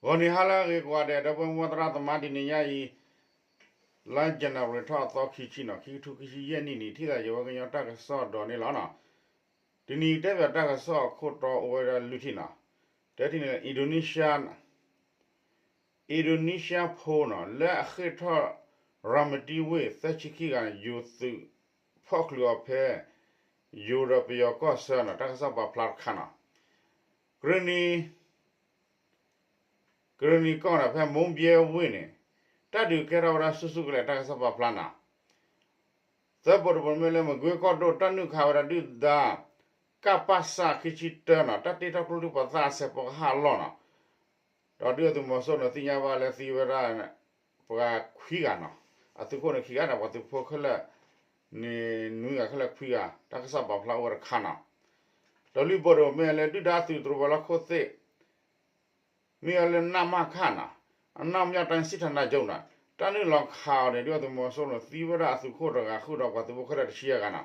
ဂီၤနံၤဟါလၢအဂ့ၤကိးဂၤဒဲး ဒီပုၢ်ဝဲၢ်မုၢ်သရၣ်သမါ တနံၤညါအံၤ လါ January ထီၣ်အသီခံဆံနီၤ ခံကထိခံဆံယဲၢ်နံၣ်န့ၣ် ထံၣ်သးယဝဲကညီတၢ်ကစီၣ်ဒီးန့ၣ်လီၤနီၤ. တနံၤအံၤတဲဘၣ်တၢ်ကစီၣ်အခိၣ်တီအိၣ်ဝဲဒၣ်လွံၢ်ထံၣ်နီၤ. တထံၣ်န့ၣ် Indonesia Indonesia ဖိနီၤ လၢအဃ့ၢ်ထီၣ် ရၤမတံဝ့ၢ် သၢဆံခံဂၤန့ၣ် ယိၤသုးဖီၣ်ချုးအီၤဖဲ ယိၤဒီးပယီၤကီၢ်ဆၢနီၤ တၢ်ကစီၣ်ပာ်ဖျါတခါနီၤ. ကရ့ၣ်နံၤ ကရ့ၣ်နံၤကီၢ်န့ၣ် ဖဲမူဘဲဝ့ၢ်န့ၣ် တၢ်ဒုးကဲထီၣ်ဝဲဒၣ်ဆူၣ်ဆူၣ်ကလဲာ် တၢ်ကစီၣ်ပာ်ဖျါနီၤ. သၢဘိးတဘိးမ့ၢ်လၢမကွ့ကီၢ်ဒိၣ် တၢ်နုာ်ခးဝဲဒၣ်ဒုၣ်ဒါ ကပစ ခံဆံတၢနီၤ တၢ်တ့ထီၣ်ကျိချံမျိာ်သၣ်အဆဲး ပှၤကဟၣ်အလီၢ်နီၤ. ဒီးဒုၣ်ဒါသုးမီၤစိရိၤန့ၣ် သ့ၣ်ညါဘၣ်လၢသံဝဲဒၣ် ပှၤခွံဂၤနီၤ. အသုးခိၣ်န့ၣ်ခံဂၤန့ၣ် ပှၤသုးဖိခဲလၢာ်န့ၣ် နွံဂၤခဲလၢာ်ခွံဂၤ တၢ်ကစီၣ်ပာ်ဖျါအိၣ်ဝဲတခါနီၤ. ဒီးလွံၢ်ဘိးတဘိးမ့ၢ်လၢဒုၣ်ဒါသုးတြိၤဝဲၤလီၢ်ခိၣ်သ့ၣ် မ့ၢ်ဝဲလၢနမခနီၤ အနောက်မြောက်တိုင်းစစ်ဌာနချုပ်နီၤ တၢ်နုာ်လီၤခးအီၤန့ၣ် ဒုၣ်ဒါသုးမီၤစိရိၤန့ၣ် သံဝဲဒၣ်အသုးခိၣ်တဂၤဃုာ်ဒီးပှၤသုးဖိခဲလၢာ်တဆံယဲၢ်ဂၤနီၤ.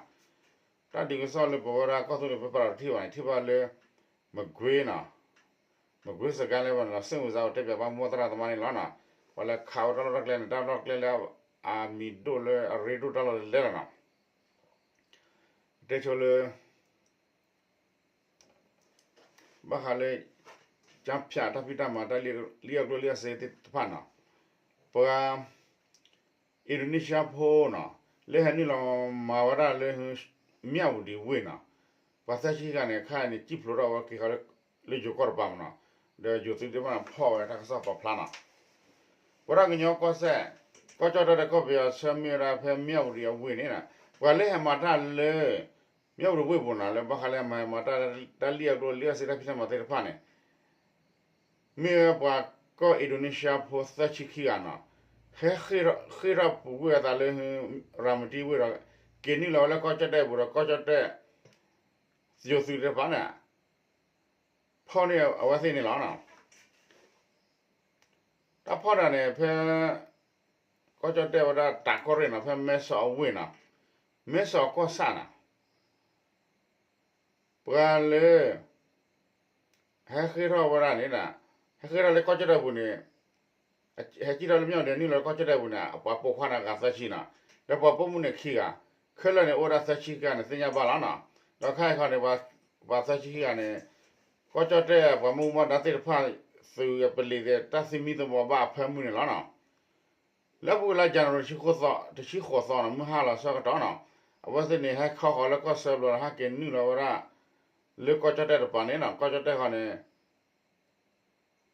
တၢ်ဒုးကစီၣ်လၢပဝဲဒၣ်ကီၢ်သူလ့ၤပပာ်လီၤတထံၣ်ဘၣ်န့ၣ် ထံၣ်ဘၣ်လၢ မကွ့နီၤ မကွ့စကဲလၢပနီၤ စ့ၣ်မုၢ်စါအိၣ်တဲပၠးဘၣ်မူသရၣ်သမါန့ၣ်လီၤနီၤ. ပှၤလၢခးဝဲတၢ်လီၢ်တၢ်ကျဲန့ၣ် တၢ်လီၢ်ကျဲလၢအမံၤဒိၣ်လၢအရ့ဒိၣ်တၢ်လီၢ်တလဲလီၤနီၤ. တဲဆိလၢ ဘၣ်ဃးလၢ ကၠါဖၠးတၢ်ဖံးတၢ်မၤ တၢ်လံၣ်အီၣ်ကျိၣ်လံၣ်အီၣ်စ့သ့ၣ်တဖၣ်နီၤ ပှၤ Indonesia ဖိနီၤ လၢဟဲနုာ်လီၤမၤဝဲဒၣ်လၢ မၠၣ်ဝတံၤဝ့ၢ်နီၤ ပှၤသၢဆံဂၤန့ၣ် ခဲအံၤန့ၣ် စံၣ်ဖျိးထီၣ်ဝဲက့ၤဃီလၢ လၢယိၤကီၢ်တပၤမနီၤ ဒီးယိၤသုးသ့ၣ်တဖၣ်န့ၣ် ဖီၣ်ဝဲတၢ်ကစီၣ်ပာ်ဖျါနီၤ. ပဝဲဒၣ်ကညီကီၢ်စဲၣ် ကီၢ်ကၠီၣ်တဲၣ်ဒီးကီၢ်ပယီၤဆၢမ့ၢ်ဝဲဒၣ်ဖဲမၠၣ်ဝတံၤအဝ့ၢ်န့ၣ် ပှၤလၢဟဲမၤတၢ်လၢ မၠၣ်ဝတံၤဝ့ၢ်ပူၤနီၤ လၢဘၣ်ဃးလၢမၤဟဲမၤတၢ်လၢ တၢ်လံၣ်အီၣ်ကျိၣ်လံၣ်အီၣ်စ့တၢ်ဖံးတၢ်မၤသ့ၣ်တဖၣ်န့ၣ် မ့ၢ်ဝဲပှၤကီၢ် Indonesia ဖိသၢဆံခံဂၤနီၤ ဟဲဃ့ၢ်ထီၣ်ပူၤကွံာ်အသးလၢ ရၤမတံဝ့ၢ်ဒီး က့ၤနုာ်လီၤဝဲလၢကီၢ်ကၠီၣ်တဲၣ်အပူၤဒီး ကီၢ်ကၠီၣ်တဲၣ် ယိၤသုးတဖၣ်န့ၣ် ဖီၣ်န့ၢ်အဝဲသ့ၣ်န့ၣ်လီၤ. တၢ်ဖီၣ်တၢ်န့ၣ် ဖဲ ကီၢ်ကၠီၣ်တဲၣ်ဝဲဒၣ်တးကီၢ်ရ့ၣ်နီၤ ဖဲမဲဆီးအဝ့ၢ်နီၤ မဲဆီးကီၢ်ဆၣ်နီၤ ပှၤလၢ ဟဲဃ့ၢ်ထီၣ်ဝဲဒၣ်န့ၣ် ဟဲဃ့ၢ်ထီၣ်လၢကီၢ်ကၠီၣ်တဲၣ်ပူၤန့ၣ် ဟဲကံၣ်ထီၣ်လၢမၠၣ်ဝတံၤ နုာ်လီၤလၢကီၢ်ကၠီၣ်တဲၣ်ပူၤန့ၣ် ပှၤပိာ်ခွါန့ၣ်အဂၤသၢဆံနီၤ ဒီးပှၤပိာ်မုၣ်န့ၣ်ခံဂၤ ခဲလၢာ်န့ၣ် အိၣ်ဝဲဒၣ်သၢဆံခံဂၤန့ၣ် သ့ၣ်ညါဘၣ်လီၤနီၤ. ဒီးခဲအံၤခီန့ၣ် ပှၤသၢဆံခံဂၤန့ၣ် ကီၢ်ကၠီၣ်တဲၣ်ပှၤမူဘၣ်ဒါသ့ၣ်တဖၣ် သုးပလံၤသ့ၣ် တၢ်သမံသမိးဘၣ်အဖၢမုၢ်န့ၣ်လီၤနီၤ. လၢအပူၤကွံာ်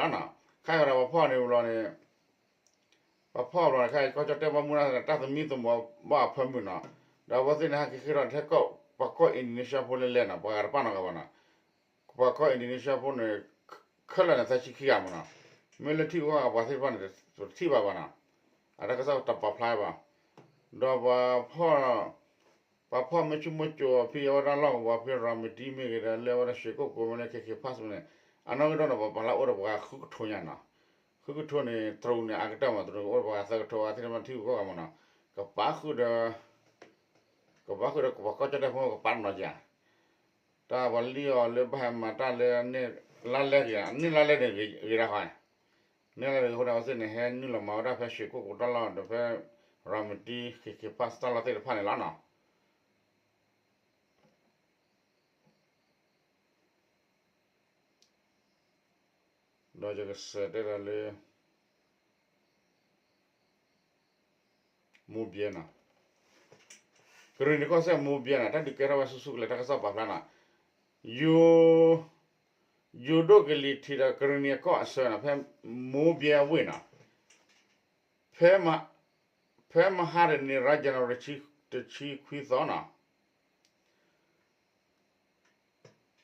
လါ January တဆံဃိးသီနီၤ မုၢ်ဟါလီၤဆၢကတီၢ်နီၤ အဝဲသ့ၣ်န့ၣ် ဟဲခီဃီၤလၢကီၢ်ဆၢဘျီ ဟဲက့ၤနုာ်လီၤဝဲဒၣ် လၢကီၢ်ကၠီၣ်တဲၣ်တပၤန့ၣ်နီၤ ကီၢ်ကၠီၣ်တဲၣ်ဃီန့ၣ် ဘၣ်ဖီၣ်အီၤန့ၣ်လီၤနီၤ. ခဲအံၤဒီးပှၤဖီၣ်အီၤန့ၣ်ဘျီန့ၣ် ပှၤဖီၣ်အီၤဘျီန့ၣ် ခဲအံၤကီၢ်ကၠီၣ်တဲၣ်ဘၣ်မူဘၣ်ဒါ တၢ်သမံသမိးဘၣ်အဖၢမုၢ်နီၤ. ဒီးအဝဲသ့ၣ်န့ၣ် ဟဲက့ၤဃ့ၢ်ထီၣ်န့ၣ် ထဲပှၤကီၢ် Indonesia ဖိလဲၤလဲၤနီၤ ပှၤဂၤတပာ်နီတဂၤဘၣ်နီၤ. ပှၤကီၢ် Indonesia ဖိန့ၣ် ခဲလၢာ်န့ၣ် သၢဆံခံဂၤမနီၤ. မ့ၢ်လၢထံဂုၤကီၢ်ဂၤပှၤသ့ၣ်တဖၣ်န့ၣ် တထံၣ်ဘၣ်ဘၣ်နီၤ. အတၢ်ကစီၣ်တပာ်ဖျါဘၣ်. ဒီးပှၤဖီၣ် ပှၤဖီၣ်မ့ၢ်ဆူၣ်မ့ၢ်စိးအဖံ အဝဲဒၣ်လီၢ်ကဝီၤဖဲ ရၤမတံမ့ၢ်ဂ့ၤဒီး လၢအဝဲဒၣ် ရွှေကုက္ကို မ့ၢ်ဂ့ၤ KK Park မ့ၢ်ဂ့ၤ အနီၣ်ဂံၢ်ဒီးန့ၣ် ပှၤပာ်လၢအိၣ်ဒီးပှၤဃုကထိညါနီၤ. ဃုကထိန့ၣ် တရူးန့ၣ် အကတၢၢ်မး တရူးအိၣ်ဒီးပှၤသၢကထိ အဝဲသ့ၣ်တဖၣ်ထံဂုၤကီၢ်ဂၤမနီၤ. ကပာ်ဃုာ်ဒီး ကပာ်ဃုာ်ဒီးပှၤကီၢ်ကၠီၣ်တဲၣ်ဖိကပာ်နီၤယၤ တၢ်ပှၤလံၣ်အီၤလၢဘၣ်ဟဲမၤတၢ်လၢ လါလဲဂ့ၤ န့ၢ်လါလဲန့ၣ်ဂ့ၤဒၣ်ဃီ န့ၢ်လါလဲဂ့ၤအဃိန့ၣ် အဝဲသ့ၣ်န့ၣ် ဟဲနုာ်လီၤမၤဝဲဒၣ်ဖဲ ရွှေကုက္ကို တၢ်လီၢ်ဒီးဖဲ ရၤမတံ KK Park တၢ်လီၢ်သ့ၣ်တဖၣ်န့ၣ်လီၤနီၤ. ဒီးယကစးတဲဒီးလၢ မူဘဲနီၤ, ကရ့ၣ်နံၤကီၢ်စဲၣ်မူဘဲနီၤ တၢ်ဒုးကဲထီၣ်ဝဲဆူၣ်ဆူၣ်ကလဲာ် တၢ်ကစီၣ်ပာ်ဖျါနီၤ, ယိၤ ယိၤဒိၣ်ကလံၤထံးဒီးကရ့ၣ်နံၤအကီၢ်အဆၢနီၤ ဖဲမူဘဲအဝ့ၢ်နီၤ, ဖဲ ဖဲမဟါတနံၤ ရၢ January တဆံခွံသီနီၤ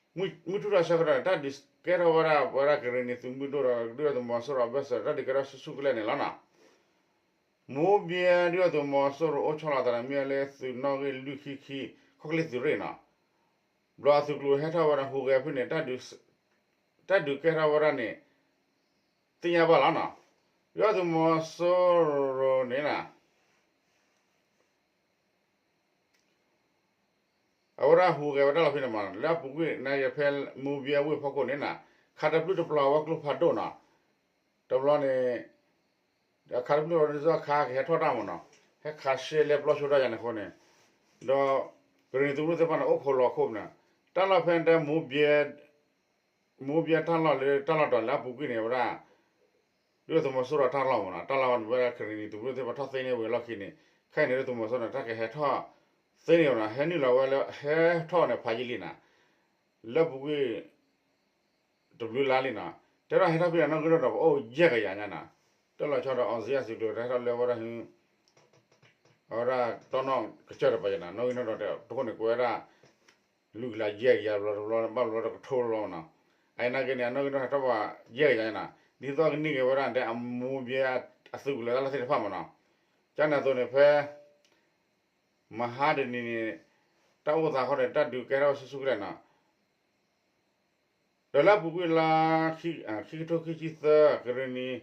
မုၢ်ထူၣ်ထီၣ်ဆၢကတီၢ်န့ၣ် တၢ်ဒုးကဲထီၣ်ဝဲဒၣ် ပဝဲဒၣ်ကရ့ၣ်နံၤသုးမုၢ်ဒိၣ်ဒီး ဒုၣ်ဒါသုးမီၤစိရိၤအဘၢၣ်စၢၤ တၢ်ဒုးကဲထီၣ်ဆူၣ်ဆူၣ်ကလဲာ်န့ၣ်လီၤနီၤ. မူဘဲဒုၣ်ဒါသုးမီၤစိရိၤအိၣ်ဆီလီၤအသးန့ၣ် မ့ၢ်ဝဲလၢသုးနီၣ်ဂံၢ်လွံၢ်ခံခံ ခီၣ်ချ့သုးရ့ၣ်နီၤ. ဘျီအသုးကျိၤဟဲထီၣ်ဝဲဒၣ်ဟူးဂဲၤဖဲန့ၣ် တၢ်ဒုးကဲထီၣ်ဝဲဒၣ်န့ၣ် သ့ၣ်ညါဘၣ်လီၤနီၤ. ဒုၣ်ဒါသုးမီၤစိရိၤန့ၣ်နီၤ အဝဲဒၣ်ဟူးဂဲၤဝဲဒၣ်လီၤဖဲန့ၣ်မး လၢအပူၤကွံာ်န့ၣ် ဖဲမူဘဲဝ့ၢ်ဖီခိၣ်န့ၣ်နီၤ, ခ ခးတပျုၢ်တပျီၤအဝဲကျိဖးဒိၣ်နီၤ, တဘျီန့ၣ် ခးတပျုၢ်တပျီၤဒ်သိးခးကဟဲထီၣ်တၢ်မ့ၢ်နီၤ, ဟဲခးရှဲလဲပျီဆိတၢ်ယၤန့ၣ်အဃိန့ၣ်, ဒီး ကရ့ၣ်နံၤသုးမုၢ်ဒိၣ်သ့ၣ်တဖၣ်န့ၣ် အိၣ်ခိးလီၤအခိၣ်န့ၣ်, တၢ်လီၢ်ဖဲန့ၣ်တဲ မိၢ်ဘဲတၢ်လီၢ်လၢတၢ်လီၢ်တီၤလၢအပူၤကွံာ်န့ၣ် အဝဲဒၣ် ဒုၣ်ဒါသုးမီၤစိရိၤတၢ်လီၢ်မ့ၢ်နီၤ, တၢ်လီၢ်ဝဲန့ၣ်ဝဲဒၣ်ကရ့ၣ်နံၤသုးမုၢ်ဒိၣ်သ့ၣ်တဖၣ်ထီၣ်သ့န့ၢ်ဝဲလီၢ်ခံန့ၣ်, ခဲအံၤန့ၣ် ဒုၣ်ဒါသုးမီၤစိရိၤန့ၣ် တၢ်ကဟဲထီၣ်သ့န့ၢ်ဝဲနီၤ, ဟဲနုာ်လီၤဝဲလၢ ဟဲထီၣ်န့ၣ်ဖးယံာ်လံနီၤ, လၢပူၤကွံာ် တဘျုးလါလံနီၤ, တဲထီၣ်ဟဲထီၣ်ဖဲန့ၣ် နီၣ်ဂံၢ်နီၣ်ဒွးပအိၣ်ယဲၢ်ကယၤညါနီၤ, တၢ်လီၤဆီဒီး အောင်ဇေယျ သုးကျိၤ တၢ်ဟဲထီၣ်လၢအဝဲဒၣ် အဝဲဒၣ်တီနီၣ်ကစၢၢ်တပၤယၤနီၤ, နီၣ်ဂံၢ်နီၣ်ဒွးတဲ တဃိန့ၣ် ကွဲးဝဲဒၣ် လွံၢ်ကလးယဲၢ်ကယၤဘျီတဘျီ ဘၣ်ဘျီတကထိဘျီနီၤ, အအံၤနာ်က့န့ၣ် အနီၣ်ဂံၢ်နီၣ်ဒွးဟဲထီၣ်ပှၤယဲၢ်ကယၤညါနီၤ, ဒ်သိးကန့ၢ်က့ၤဝဲဒၣ်တဲ အမိၢ်ဘဲအသုးကလၢၤတၢ်လီၢ်သ့ၣ်တဖၣ်မ့ၢ်နီၤ, ကန့ၣ်အသိးန့ၣ် ဖဲ မဟါတနံၤန့ၣ် တၢ်အိၣ်သးခီန့ၣ် တၢ်ဒုးကဲထီၣ်ဝဲဆူၣ်ဆူၣ်ကလဲာ်နီၤ, ဒီးလၢအပူၤကွံာ်လါ ခံကထိခံဆံသၢ ကရ့ၣ်နံၤ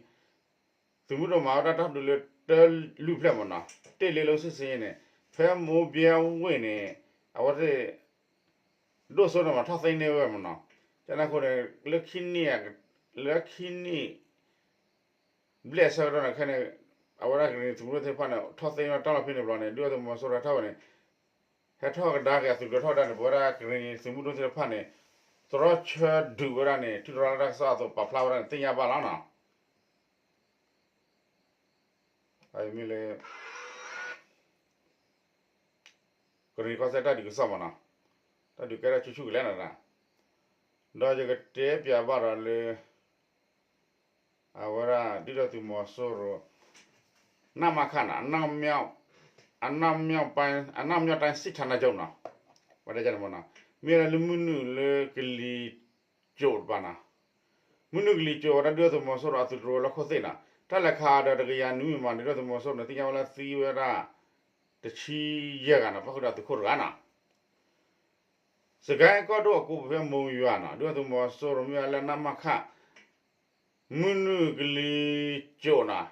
သုးမုၢ်ဒိၣ်မၤဝဲဒၣ်တၢ်ဒုးလၢတၢ်လုၢ်ဖျဲၣ်မ့ၢ်နီၤ, တ့ၢ်လ့လိစ့ၢ်ဆ့န့ၣ် ဖဲမိၢ်ဘဲဝ့ၢ်န့ၣ် အဝဲသ့ၣ် ဒိၣ်စိန့ၣ်မ့ၢ်ထီၣ်သ့န့ၢ်ဝဲမ့ၢ်နီၤ, ကန့ၣ်အဃိန့ၣ် လၢခံနံၣ် လၢခံနံၣ် ဘျဲၣ်အဆၢကတီၢ်န့ၣ် ခဲန့ၣ် အဝဲဒၣ်ကရ့ၣ်နံၤသုးမုၢ်ဒိၣ်သ့ၣ်တဖၣ်န့ၣ် ထီၣ်သ့န့ၢ်တၢ်လီၢ်ဖဲန့ၣ်ဘျီန့ၣ် ဒုၣ်ဒါသုးမီၤစိရိၤဟဲထီၣ်ဝဲန့ၣ် ဟဲထီၣ်ကဒါက့ၤအသုးကျိၤထီၣ်ဝဲဒၣ်န့ၣ် ပဝဲဒၣ်ကရ့ၣ်နံၤသုးမုၢ်ဒိၣ်သ့ၣ်တဖၣ်န့ၣ် တြီဆၢဒုးဝဲဒၣ်န့ၣ် ထံၣ်တြီလၢတၢ်ကစီၣ်အသိးပာ်ဖျါဝဲဒၣ်န့ၣ် သ့ၣ်ညါဘၣ်လီၤနီၤ, မ့ၢ်လၢ ကရ့ၣ်နံၤကီၢ်စဲၣ်တၢ်ဒုးကစီၣ်မ့ၢ်နီၤ, တၢ်ဒုးကဲထီၣ်ဆူၣ်ဆူၣ်ကလဲာ်နီၤ, ဒီးယကတဲပၠးဘၣ်ဒီးလၢ အဝဲဒၣ်ဒုၣ်ဒါသုးမီၤစိရိၤ နမခနီၤ, အနောက်မြောက်တိုင်းစစ်ဌာနချုပ်နီၤ, ဝဲဒၣ်န့ၣ်မ့ၢ်နီၤ, မ့ၢ်ဝဲဒၣ်လၢမုၢ်နုာ်လၢကလံၤစိးတပၤနီၤ, မုၢ်နုာ်ကလံၤစိးဝဲဒၣ်ဒုၣ်ဒါသုးမီၤစိရိၤအသုးတြိၤဝဲၤလီၢ်ခိၣ်သ့ၣ်နီၤ, တၢ်လဲၤခးဒီးတကယၤနွံမံးမးန့ၣ် ဒုၣ်ဒါသုးမီၤစိရိၤန့ၣ် သ့ၣ်ညါဝဲလၢသံဝဲဒၣ် တဆံယဲၢ်ဂၤနီၤ, ပၣ်ဃုာ်ဒီးအသုးခိၣ်တဂၤနီၤ စကဲကီၢ်ဒိၣ်အကိးပူၤဖဲမိၢ်ယွၤနီၤ, ဒုၣ်ဒါသုးမီၤစိရိၤမ့ၢ်ဝဲလၢနမခ မုၢ်နုာ်ကလံၤစိးနီၤ,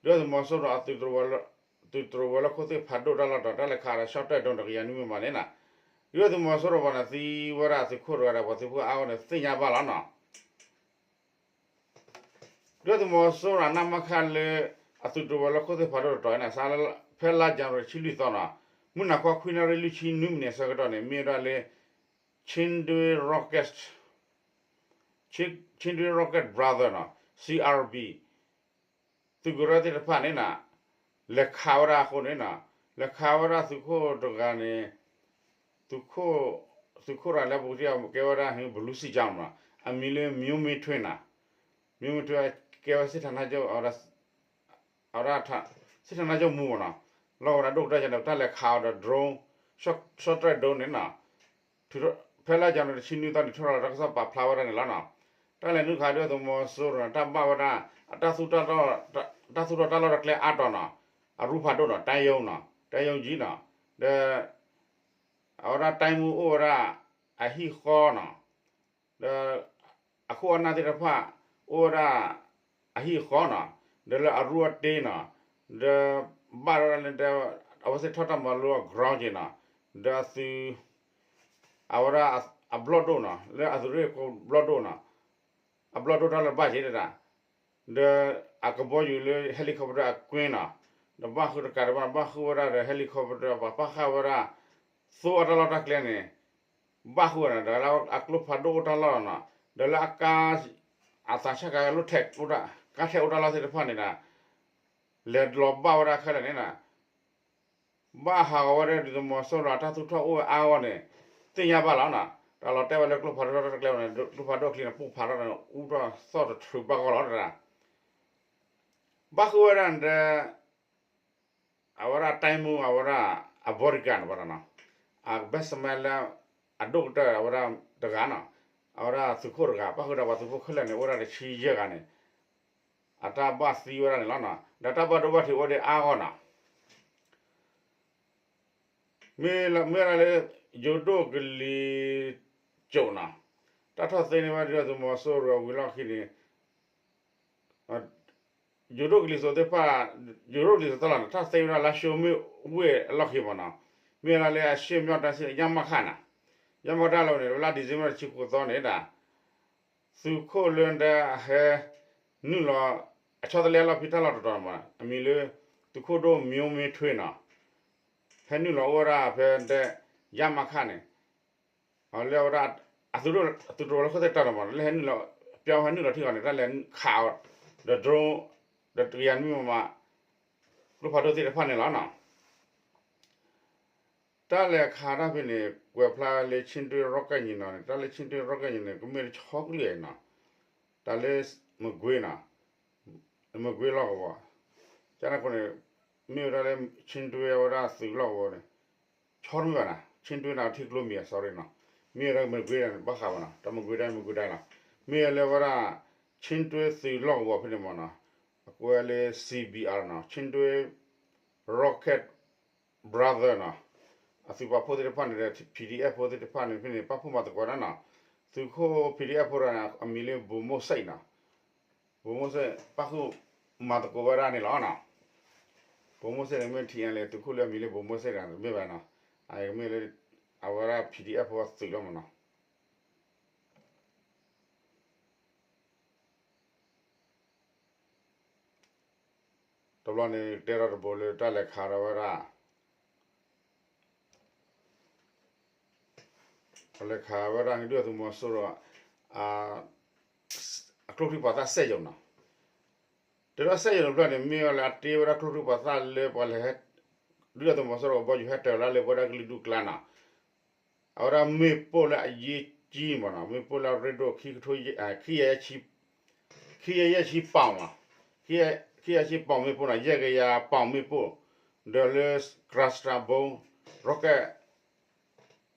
ဒုၣ်ဒါသုးမီၤစိရိၤအသုးတြိၤဝဲၤလီၢ်ခိၣ်သ့ၣ်ဖးဒိၣ်တၢ်လီၢ်တီၤ တၢ်လဲၤခးဒီး ရှော့တိုက်ဒုံး တကယၤနွံမံးမးန့ၣ်နီၤ, ဒုၣ်ဒါသုးမီၤစိရိၤဘၣ်န့ၣ် သံဝဲဒၣ်အသုးခိၣ်တဂၤဒီး ပှၤသုးဖိအါဂၤန့ၣ် သ့ၣ်ညါဘၣ်လီၤနီၤ ဒုၣ်ဒါသုးမီၤစိရိၤနမခလၢ အသုးတြိၤဝဲၤလီၢ်ခိၣ်သ့ၣ်ဖးဒိၣ်တတီၤန့ၣ် စးလၢဖဲလါယနူၤအါရံၤတဆံလွံၢ်သီနီၤ, မုၢ်နၤခီခွံနၣ်ရံၣ်လွံၢ်ဆံနွံမံးနံးအဆၢကတီၢ်န့ၣ် မ့ၢ်ဝဲဒၣ်လၢ Chindwin Rocket Chindwin Rocket Brother နီၤ, C R B သုးကရၢသ့ၣ်တဖၣ်န့ၣ်နီၤ, လဲၤခးဝဲဒၣ်အဃိန့ၣ်နီၤ, လဲၤခးဝဲဒၣ်သုးခိၣ်တဂၤန့ၣ် သုးခိၣ် သုးခိၣ်တဂၤလၢပူၤကတံၢ်အကဲဝဲဒၣ် ဘလူးစံကၠီမနီၤ, အမံၤလၢ မျိုးမင်းထွန်းနီၤ, မျိုးမင်းထွန်း ကဲဝဲ စစ်ဌာနချုပ် အဝဲဒၣ် စစ်ဌာနချုပ်မှူးမနီၤ, လီၢ်ဝဲဒၣ်ဒိၣ်ကတၢၢ်ယၤန့ၣ် တၢ်လဲၤခးအီၤဒီး drone, short short strike drone န့ၣ်နီၤ, ဖဲလါယနူၤအါရံၤတဆံနွံသီန့ၣ် ထုးထီၣ်လီၤတၢ်ကစီၣ်ပာ်ဖျါဝဲဒၣ်န့ၣ်လီၤနီၤ, တၢ်လဲၤနုာ်ခးဒုၣ်ဒါသုးမီၤစိရိၤန့ၣ် တၢ်ဘၣ်ဝဲဒၣ် အတၢ်သူၣ်ထီၣ် တၢ်သူၣ်ထီၣ်တၢ်လီၢ်တၢ်ကျဲအါတီၤနီၤ, အရူဖးဒိၣ်နီၤ, တၢ်ယိနီၤ, တၢ်ယိကံနီၤ, ဒီး အဝဲဒၣ် တိုင်းမှူး အိၣ်ဝဲဒၣ် အဟံၣ်ဃီနီၤ, ဒီး အခိၣ်အနၢ်သ့ၣ်တဖၣ် အိၣ်ဝဲဒၣ် အဟံၣ်အဃီနီၤ, ဒီးလၢအရူအတ့နီၤ, ဒီး ဘၣ်ဝဲဒၣ်လၢ အဝဲသ့ၣ်ထီၣ်တၢ်မၤလိအ ground က့ၤနီၤ, ဒီးအသုး အဝဲဒၣ်အဘျီၣ်ဒိၣ်နီၤ, လၢအသုးရ့ၣ်ခိၣ်ဘျီၣ်ဒိၣ်နီၤ, အဘျီၣ်ဒိၣ်တၢ်လၢဘၣ်က့ၤဒၣ်, ဒီးအကဘီယူၤလၢ helicopter အကွင်းနီၤ, ဒီးဘၣ်ဃုာ်တကးတဘၣ် ဘၣ်ဃုာ်ဝဲဒၣ်ဒီး helicopter ပှၤပာ်ဃာ်ဝဲဒၣ် သိအတၢ်လီၢ်တၢ်ကျဲန့ၣ် ဘၣ်ဃုာ်ဝဲဒၣ် ဒီးလၢအကျိဖးဒိၣ်အိၣ်တၢ်လီၢ်နီၤ, ဒီးလၢအကါ အသးဆၣ်ကါ ကါထဲးအိၣ်တၢ်လီၢ်သ့ၣ်တဖၣ်န့ၣ်ဒီး လဲၤလီၤဘၣ်ဝဲဒၣ်ခဲလၢာ်န့ၣ်နီၤ, ဘၣ်ဟးဂီၤဝဲဒၣ်ဒုၣ်ဒါသုးမီၤစိရိၤအတၢ်သူၣ်ထီၣ်အိၣ်ဝဲအါဂီၢ်န့ၣ် သ့ၣ်ညါဘၣ်လီၤနီၤ, တၢ်လီၤတဲာ်ဝဲလၢကျိဖးဒိၣ်တၢ်လီၢ်တၢ်ကျဲန့ၣ် ကျိဖးဒိၣ်အချံန့ၣ် ပိၢ်ဖးထီၣ်န့ၣ် အူထီၣ်သီၣ်တထြူးဘၣ်ဂီၢ်လီၤတဒၣ်, ဘၣ်ဃုာ်ဝဲဒၣ်ဒီး အဝဲဒၣ် တိုင်းမှူး အဝဲဒၣ် အ bodyguard န့ၣ်ဘၣ်နီၤ, အ best man လၢ အဒိၣ်ကတၢၢ်အဝဲဒၣ်တဂၤနီၤ, အဝဲဒၣ်သုးခိၣ်တဂၤ ဘၣ်ဃုာ်ဒီးပှၤသုးဖိခဲလၢာ်န့ၣ် အိၣ်ဝဲဒၣ်တဆံယဲၢ်ဂၤန့ၣ် အတၢ်ဘၣ်သံဝဲဒၣ်န့ၣ်လီၤနီၤ, ဒီးတၢ်ဘၣ်ဒိဘၣ်ထံးအိၣ်ဒံးအါဂီၢ်နီၤ မ့ၢ်ဝဲဒၣ်လၢ ယိၤဒိၣ်ကလံၤစိးနီၤ, တၢ်ထီၣ်သ့န့ၢ်ဝဲဒၣ်ဒုၣ်ဒါသုးမီၤစိရိၤအဝံၤလီၢ်ခံန့ၣ် ယိၤဒိၣ်ကလံၤစိးသ့ၣ်တဖၣ်, ယိၤဒိၣ်ကလံၤစိးတၢ်လီၢ်န့ၣ် ထီၣ်သ့ဝဲဒၣ်လါၡိမ့ၣ်ဝ့ၢ်အလီၢ်ခံမ့ၢ်နီၤ, မ့ၢ်ဝဲဒၣ်လၢအရှေ့မြောက်တိုင်းစစ် ရမခ နီၤ, ရမခ တၢ်လီၢ်န့ၣ် ဝဲလၢ December တဆံဃိးသီန့ၣ်ဒၣ် သုးခိၣ်လၢဒဲဟဲ နုာ်လီၤ အဆီတလဲအလီၢ်ဖဲတၢ်လီၢ်တတီၤမး အမံၤလၢ သုးခိၣ်ဒိၣ်မၠိမ့ထွ့နီၤ ဟဲနုာ်လီၤအိၣ်ဝဲဒၣ်ဖဲဒဲ ရမခန့ၣ် လၢအဝဲဒၣ် အသုးတရိးလၢခိၣ်သ့ၣ်တၢ်ဒီးမး လၢဟဲနုာ်လီၤ ပျီဟဲနုာ်လီၤထံဂီၤန့ၣ် တၢ်လဲၤခးအီၤ ဒီး drone ဒီးတကယၤနွံမမ ကျိဖးဒိၣ်သ့ၣ်တဖၣ်န့ၣ်လီၤနီၤ. တၢ်လဲၤခးတၢ်ဖဲန့ၣ် ကွဲးဖျါလၢ ချင်းတွင်း rocket ညီနီၤန့ၣ် တၢ်လၢ ချင်းတွင်း rocket ညီန့ၣ် ကမ့ၢ်တဆီကလုၢ်အံၤနီၤ တၢ်လၢ မကွ့ၤနီၤ မကွ့ၤလီၢ်ကဝီၤ ကန့ၣ်အဃိန့ၣ် မ့ၢ်ဝဲဒၣ်လၢ ချင်းတွင်း အဝဲဒၣ်သုးလီၢ်ကဝီၤန့ၣ် ဆီတမ့ၢ်ဘၣ်နီၤ ချင်းတွင်း န့ၣ် ထံကျိမံၤ sorry နီၤ မ့ၢ်ဝဲဒၣ်မကွ့ၤဒၣ်န့ၣ် ဘၣ်ဃးဘၣ်နီၤ တၢ်မကွ့ၤဒၣ် မကွ့ၤဒၣ်လီၤ မ့ၢ်ဝဲလၢဝဲဒၣ် ချင်းတွင်း သုးလီၢ်ကဝီၤဖဲန့ၣ်မးနီၤ အကွဲးလၢ စီဘီအၣ်နီၤ ချင်းတွင်း rocket brother နီၤ အသုးပာ်ဖှိၣ်သ့ၣ်တဖၣ်န့ၣ်ဒီး ပီၣ်ဒံၣ်အဲၣ်ဖိသ့ၣ်တဖၣ်န့ၣ်ဖဲန့ၣ် ပာ်ဖှိၣ်မၤသကိးဒၣ်နီၤ သုးခိၣ် ပီၣ်ဒံၣ်အဲၣ်ဖိ အမံၤလၢ ဗိုလ်မှူးစိတ်နီၤ ဗိုလ်မှူးစိတ် ပာ်ဖှိၣ်မၤသကိးဝဲဒၣ်န့ၣ်လီၤနီၤ ဗိုလ်မှူးစိတ်န့ၣ်မ့ၢ် ထံအဲလ့ သုးခိၣ်လၢအမံၤလၢ ဗိုလ်မှူးစိတ် တမ့ၢ်ဘၣ်နီၤ အမ့ၢ်လၢ အဝဲဒၣ် ပီၣ်ဒံၣ်အဲၣ်ဖိအသုးလီၤမးနီၤ တဘျီန့ၣ် တဲထီၣ်တဘိလၢတၢ်လဲၤခးထီၣ်ဝဲဒၣ် တၢ်လဲၤခးဝဲဒၣ်ဒုၣ်ဒါသုးမီၤစိရိၤ အကျိချံပှၤသၣ်စက်ရုံနီၤ တဲထီၣ်စက်ရုံတဖျၢၣ်န့ၣ် မ့ၢ်ဝဲလၢအတ့ဝဲဒၣ်ကျိချံပှၤသၣ်လၢပှၤလဲၤဟဲ ဒုၣ်ဒါသုးမီၤစိရိၤကဘီယူၤဟဲတၢၤလၢလၢပဝဲဒၣ်ကလုာ်ဒူၣ်ကျါနီၤ အဝဲဒၣ်မ့ၣ်ပိၢ်လၢအယ့ၢ်ကံမးနီၤ မ့ၣ်ပိၢ်လၢအရ့ဒိၣ်ခံကထိ ခံကယၤယဲၢ်ဆံ ခံကယၤယဲၢ်ဆံပီၣ်မးနီၤ ခံကယၤယဲၢ်ဆံပီၣ်မ့ၣ်ပိၢ်နီၤ ယဲၢ်ကယၤပီၣ်မ့ၣ်ပိၢ် ဒီးလၢ cluster bomb rocket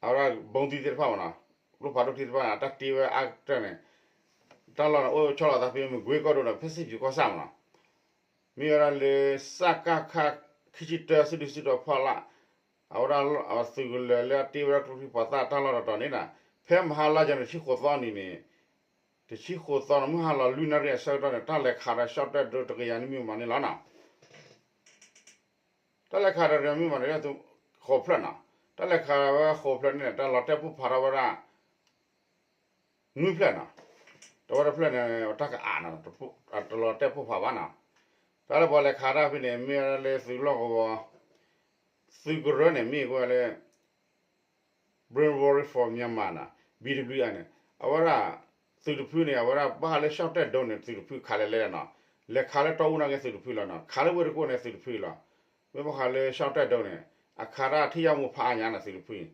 အဝဲဒၣ် ဘီသံသ့ၣ်တဖၣ်မးနီၤ ကျိဖးဒိၣ်ထံသ့ၣ်တဖၣ်န့ၣ် အတၢ်တ့ဝဲအါကတၢၢ်န့ၣ် တၢ်လီၢ်န့ၣ် အိၣ်ဆီလီၤသးဖဲမကွ့ၤကီၢ်ဒိၣ်ဒီး ဖဲစံၣ်ပျူၤကီၢ်ဆၣ်မးနီၤ မ့ၢ်ဝဲဒၣ်လၢ စကခ ခံဆံတၢ စုဒုၣ်စုတီၤဖီလာ် အဝဲဒၣ်သုးကလၢၤလၢအတ့ဝဲဒၣ်ကျိချံပှၤသၣ်တၢ်လီၢ်တတီၤန့ၣ်နီၤ ဖဲမဟါလါယနူၤ တဆံဃိးသီနံၤန့ၣ် တဆံဃိးသီန့ၣ် မုၢ်ဟါလီၤလွံၢ်နၣ်ရံၣ်အဆၢကတီၢ်န့ၣ် တၢ်လဲၤခးဒီး ရှော့တိုက်ဒရုန်း တကယၤနွံမံၤမးန့ၣ်လီၤနီၤ တၢ်လဲၤခးဒီးတကယၤနွံမံၤမးန့ၣ် ဃိးဖျၢၣ်နီၤ တၢ်လဲၤခးဝဲဃိးဖျၢၣ်န့ၣ် တၢ်လီၤတဲာ်ပိၢ်ဖးထီၣ်ဝဲဒၣ် နွံဖျၢၣ်နီၤ တဝဲတဖျၢၣ်န့ၣ် တၢ်ကအးနီၤ တလီၤတဲာ်ပိၢ်ဖးဘၣ်နီၤ တၢ်လၢပှၤလဲၤခးတၢ်ဖဲန့ၣ် မ့ၢ်ဝဲဒၣ်လၢသုးလီၢ်ကဝီၤ သုးကရၢန့ၣ် မ့ၢ်ဝဲလၢ Bravery for Myanmar နီၤ ဘံၣ်ဒဘလျူၣ်အၣ်န့ၣ် အဝဲဒၣ် သုးတဖုန့ၣ် အဝဲဒၣ်ဘၣ်ဃးလၢ ရှော့တိုက်ဒရုန်း န့ၣ် သုးတဖုခးလဲၣ်လဲၣ်နီၤ လဲၤခးလၢတီအူနာ်က့သုးတဖုလီၤနီၤ ခးလၢဝ့ၢ်တကိၣ်န့ၣ်သုးတဖုလီၤ မ့ၢ်ဘၣ်ဃးလၢ ရှော့တိုက်ဒရုန်း န့ၣ် အခးတၢ်ထံၣ်ယၢ်မူဖးအါညါနီၤ သုးတဖုန့ၣ်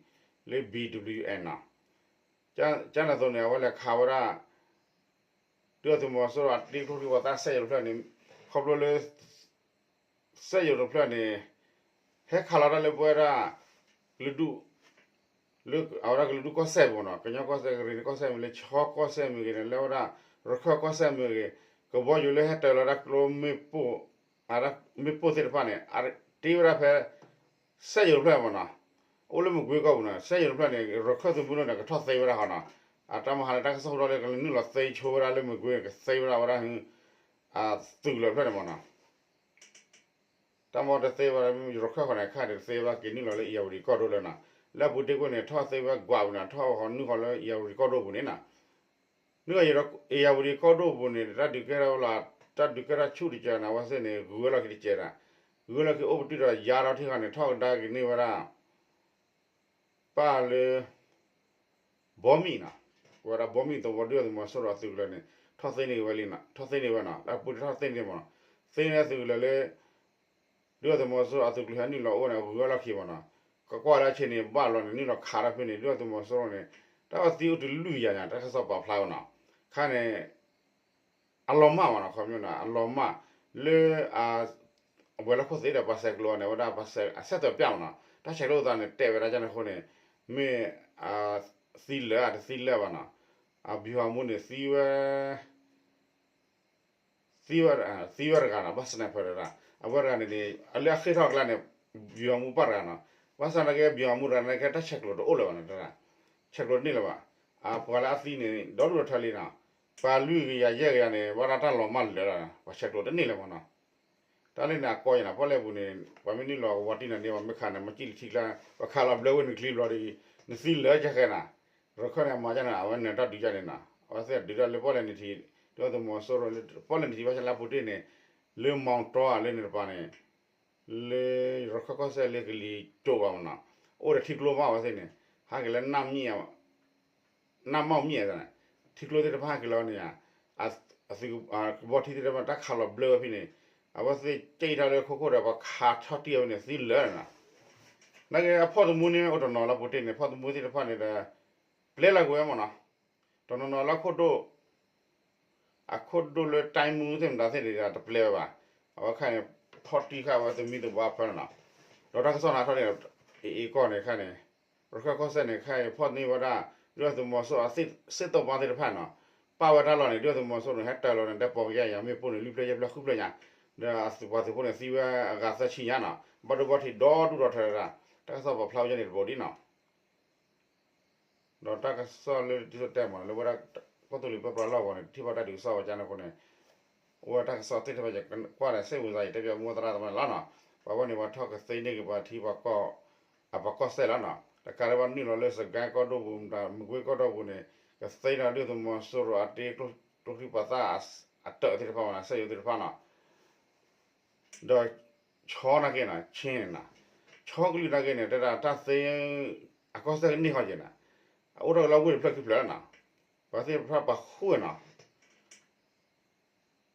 လၢ ဘံၣ်ဒဘလျူၣ်အၣ်နီၤ ကန့ၣ်အသိးန့ၣ် အဝဲလဲၤခးဝဲဒၣ် ဒုၣ်ဒါသုးမီၤစိရိၤအတ့ကျိချံပှၤသၣ်စက်ရုံတဖျၢၣ်န့ၣ် ခီဖျိလၢ စက်ရုံတဖျၢၣ်န့ၣ် ဟဲခးလီၤတၢ်လၢပဝဲဒၣ် ကလုာ်ဒူၣ် လၢအဝဲဒၣ်ကလုာ်ဒူၣ်ကီၢ်စဲၣ်ပူၤနီၤ ကညီကီၢ်စဲၣ် ကရ့ၣ်နံၤကီၢ်စဲၣ်မ့ၢ်ဂ့ၤ လၢခၠီကီၢ်စဲၣ်မ့ၢ်ဂ့ၤန့ၣ် လၢဝဲဒၣ် ရခၢၣ်ကီၢ်စဲၣ်မ့ၢ်ဂ့ၤ ကဘီယူၤလၢဟဲတၢၤလီၤဒၣ်ကျိမ့ၣ်ပိၢ် မ့ၣ်ပိၢ်သ့ၣ်တဖၣ်န့ၣ် တ့ဝဲဒၣ်ဖဲ စက်ရုံတဖျၢၣ်မးနီၤ အိၣ်လၢမကွ့ၤကီၢ်ပူၤနီၤ စက်ရုံတဖျၢၣ်န့ၣ် ရခၢၣ်သုးမုၢ်ဒိၣ်န့ၣ် ကထီၣ်သ့ဝဲဒၣ်ဃီနီၤ အတၢ်မၤဟးလၢတၢ်ကစီၣ်ဟူထီၣ်လၢ ကနုာ်လီၤသ့ဆိဝဲဒၣ်လၢမကွ့ၤ ကသ့ဝဲဒၣ်ဝဲဒၣ် သုးလၢာ်တဖျၢၣ်န့ၣ်မးနီၤ တၢ်မ့ၢ်တသ့ဝဲဒၣ် ရခၢၣ်ဃီန့ၣ် ခါန့ၣ်တသ့ဝဲဒၣ်က့ၤနုာ်လီၤလၢ အ့ၣ်ယၣ်ဝတံၣ်ကီၢ်ဒိၣ်လၢနီၤ လၢအပူၤတ့ၢ်ကွံာ်န့ၣ် ထီၣ်သ့ဝဲကွၢ်ပူၤန့ၣ် ထီၣ်ဃီနုာ်ဃီလၢ အ့ၣ်ယၣ်ဝတံၣ်ကီၢ်ဒိၣ်ပူၤန့ၣ်နီၤ နုာ်ဃီ အ့ၣ်ယၣ်ဝတံၣ်ကီၢ်ဒိၣ်ပူၤန့ၣ် တၢ်ဒုးကဲထီၣ်ဝဲလီၤ တၢ်ဒုးကဲထီၣ်ဆူၣ်တကဲးန့ၣ် အဝဲသ့ၣ်န့ၣ် ဂုၤဝဲလီၢ်ခံတကဲးဒၣ် ဂုၤဝဲလီၢ်ခံအိၣ်ပတုာ်ဒီးယါထီၣ်ထံဃီန့ၣ် ထီၣ်ကဒါက့ၤန့ၢ်ဝဲဒၣ် ပၢ်လၢ ဘီမံၤနီၤ ဝဲဒၣ်ဘီမံၤသဝီ ဒုၣ်ဒါသုးမီၤစိရိၤအသုးကလၢၤန့ၣ် ထီၣ်သ့န့ၢ်ဝဲလံနီၤ ထီၣ်သ့န့ၢ်ဝဲနီၤ လၢအပူၤတ့ၢ်ထီၣ်သ့န့ၢ်မးနီၤ သ့န့ၢ်သုးကလၢၤလၢ ဒုၣ်ဒါသုးမီၤစိရိၤအသုးကလၢၤဟဲနုာ်လီၤအိၣ်န့ၣ် ဂုၤဝဲလီၢ်ခံမးနီၤ ကကွၢ်လၢအဆ့န့ၣ် ဘၣ်လီၤန့ၣ် နုာ်လီၤခးတၢ်ဖဲန့ၣ် ဒုၣ်ဒါသုးမီၤစိရိၤန့ၣ် တၢ်အီသံအိၣ်တုၤလွံၢ်ကယၤညါ တၢ်ကစီၣ်ပာ်ဖျါဝဲနီၤ ခါန့ၣ် အလီၤမၢ်မးနီၤ ခီပညီန့ၣ် အလီၤမၢ် လၢ အဝဲၤလီၢ်ခိၣ်သ့ၣ်ဒီး ပှၤဆဲးကျိးန့ၣ် အဝဲဒၣ်ပှၤဆဲး အဆဲးသွဲးပျၢ်မးနီၤ တၢ်ဆဲးကျိးသးန့ၣ် တဲဝဲဒၣ်ကန့ၣ်အဃိန့ၣ် မ့ၢ် သံလၢာ်တသံလၢာ်ဘၣ်နီၤ အဗျူဟာမှူးန့ၣ် သံဝဲ သံဝဲ သံဝဲတဂၤနီၤ ဘၣ် sniper တဂၤ အဝဲတဂၤန့ၣ်န့ၣ် အလၢအဃ့ၢ်ထီၣ်အကျါန့ၣ် ဗျူဟာမှူးပၢ်တဂၤနီၤ ဘၣ်ဆၣ်သနာ်က့ ဗျူဟာမှူး တဂၤန့ၣ်ကဲ တၢ်ဆဲးကျိးတအိၣ်လၢၤဘၣ်နီၤ တဂၤ ဆဲးကျိးတန့ၢ်လၢၤဘၣ် အပှၤလၢအသံန့ၣ် ဒီဒူၣ်ဒီထၢလံနီၤ ပှၤလွံၢ်ကယၤယဲၢ်ကယၤန့ၣ် ဘၣ်ဒၣ်တၢ်လီၤမၢ်လၢာ်လီၤ ပှၤဆဲးကျိးတန့ၢ်လၢၤဘၣ်နီၤ တၢ်လၢန့ၣ်အကီယဲနီၤ ပီၣ်လဲၣ်ပူၤန့ၣ် ပှၤမ့ၢ်နုာ်လီၤကဝီၤတံၢ်နၤန့ၣ် ပှၤမ့ၢ်ခးန့ၣ် မၤကံၣ်လၢထံကျါ ပှၤခးလီၤဘျၢဝဲနုာ်ချံဘျီဒီး နသံလၢာ်ကဲဃဲနီၤ ရခၢၣ်န့ၣ် အမၤကန့ၣ် အဝဲနၢၤတၢ်ဒုးကန့ၣ်နီၤ အဝဲသ့ၣ်ဒုးတၢ်လၢပီၣ်လဲၣ်နံၤထံး ဒုၣ်ဒါသုးမီၤစိရိၤလၢပီၣ်လဲၣ်နံၤထံး ဘၣ်ဆၣ်လၢအပူၤတ့ၢ်န့ၣ် လၢမီတီၢ်ဧါ လၢန့ၣ်တပၤန့ၣ် လၢရခၢၣ်ကီၢ်စဲၣ်လၢကလံၤစိးဘၣ်မနီၤ, အိၣ်ဒီးထံကျိမး အဝဲသ့ၣ်န့ၣ် ဟဲက့ၤလၢ နၢ်မီၣ်မံၣ်ဧါ, ထံကျိသ့ၣ်တဖၣ်ဟဲက့ၤလီၤန့ၣ်ဧါ, အသုးကဘီထံသ့ၣ်တဖၣ် တၢ်ခးလီၤဘျၢဝဲဖဲန့ၣ် အဝဲသ့ၣ်ကဲအံၤထီၣ်လၢခိခိၣ်ဒီး ပှၤခးထီၣ်တံၢ်အဝဲန့ၣ် သံလၢာ်နီၤ. နာ်က့အဖီၣ်သမူန့ၣ် အိၣ်တနီၤလၢပူၤတ့ၢ်န့ၣ် ဖီၣ်သမူသ့ၣ်တဖၣ်န့ၣ်ဒီး ပျဲလီၤကွံာ်ဝဲမနီၤ, တနီၤနီၤလၢခိၣ်ဒိၣ် အခိၣ်ဒိၣ်လၢ တိုင်းမှူး သ့ၣ်မတၤသ့ၣ်န့ၣ်ဒီး တပျဲဝဲဘၣ်. အဝဲခါန့ၣ် ထီၣ်တံၢ်ဃာ်ဝဲသမံသဝီဖဲန့ၣ်နီၤ. ဒီးတၢ်ကစီၣ်နၤထီၣ်န့ၣ် အ့ၣ်အ့ၣ်ကီၢ်န့ၣ်ခါန့ၣ် ရခၢၣ်ကီၢ်စဲၣ်န့ၣ် ခဲအံၤဖီၣ်န့ၢ်ဝဲဒၣ် ဒုၣ်ဒါသုးမီၤစိရိၤအသ့ၣ် စ့ၣ်သိးပှၢ်သ့ၣ်တဖၣ်နီၤ, ပာ်ဝဲတၢ်လီၢ်န့ၣ် ဒုၣ်ဒါသုးမီၤစိရိၤန့ၣ် ဟဲတၢၤလီၤန့ၣ် ဒဲးပိာ်ကယၤယၤ မ့ၣ်ပိၢ်န့ၣ် လွံၢ်ဖျၢၣ်ယဲၢ်ဖျၢၣ်ဃုဖျၢၣ်ညါ, ဒီးအသုးပှၤသုးဖိန့ၣ် သံဝဲအဂၤသၢဆံညါနီၤ, ဘၣ်ဒိဘၣ်ထံးဒီဒူၣ်ဒီထၢတၢ်, တၢ်ကစီၣ်ပာ်ဖျါဝဲဒ်န့ၣ်တဘိဒ်နီၤ. ဒီးတၢ်ကစီၣ်လၢတံၤစိတဲမး လၢဝဲဒၣ် ကီၢ်သူလ့ၤပၢပြးလီၢ်ကဝီၤန့ၣ် ထံၣ်ဘၣ်တၢ်ဒုးကစီၣ်ဝဲကန့ၣ်အဃိန့ၣ် အိၣ်ဝဲတၢ်ကစီၣ်သ့ၣ်တဖၣ် ယကွၢ်ဒီး စ့ၣ်ဝံၤစါ ယတဲပၠးမိၢ်သရၣ်သမါန့ၣ်လီၤနီၤ. ပှၤဝဲန့ၣ် ပှၤထီၣ်ကသ့န့ၢ်က့ၤပှၤထံပှၤကီၢ် အပှၤကီၢ်စဲၣ်လီၤနီၤ. တကးလၢပှၤနုာ်လီၤလၢ စကဲကီၢ်ဒိၣ်ပူၤ မတၤ မကွ့ကီၢ်ဒိၣ်ပူၤန့ၣ် ကသ့န့ၢ်ဒုၣ်ဒါသုးမီၤစိရိၤအတ့ကျိချံမျိာ်သၣ် အတၢၣ်သ့ၣ်တဖၣ်မနီၤ စက်ရုပ်သ့ၣ်တဖၣ်နီၤ. ဒီး ခၠ့ၣ်နာ်က့နီၤ ခၠ့ၣ်န့ၣ်နီၤ, ခၠ့ၣ်ကလုာ်နာ်က့န့ၣ် တဲဒၣ်တၢ်သ့ အကီၢ်စဲၣ်ကန့ၢ်ဃီက့ၤနီၤ, အအိၣ်ထီၣ်က့ၤလၢဝ့ၢ်တဖျၢၣ်ခံဖျၢၣ်လီၤနီၤ, ပှၤသ့ၣ်တဖၣ်ပာ်ဃုာ်နီၤ.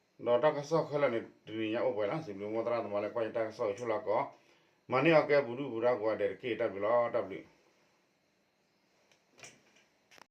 ဒီးတၢ်ကစီၣ်ခဲလၢာ်န့ၣ် တနံၤညါအိၣ်ပှဲၤလီၤ. စံးဘျုးမိၢ်သရၣ်သမါလၢကွၢ်ယတၢ်ကစီၣ်အံၤဆိၣ်လီၤကီး, မၤန့ၢ်အီၤကဲပူၤဒုၣ်ပူၤဒါကိးဂၤဒဲးတက့ၢ်. တၢ်ဘျုးလီၤ တၢ်ဘျုး.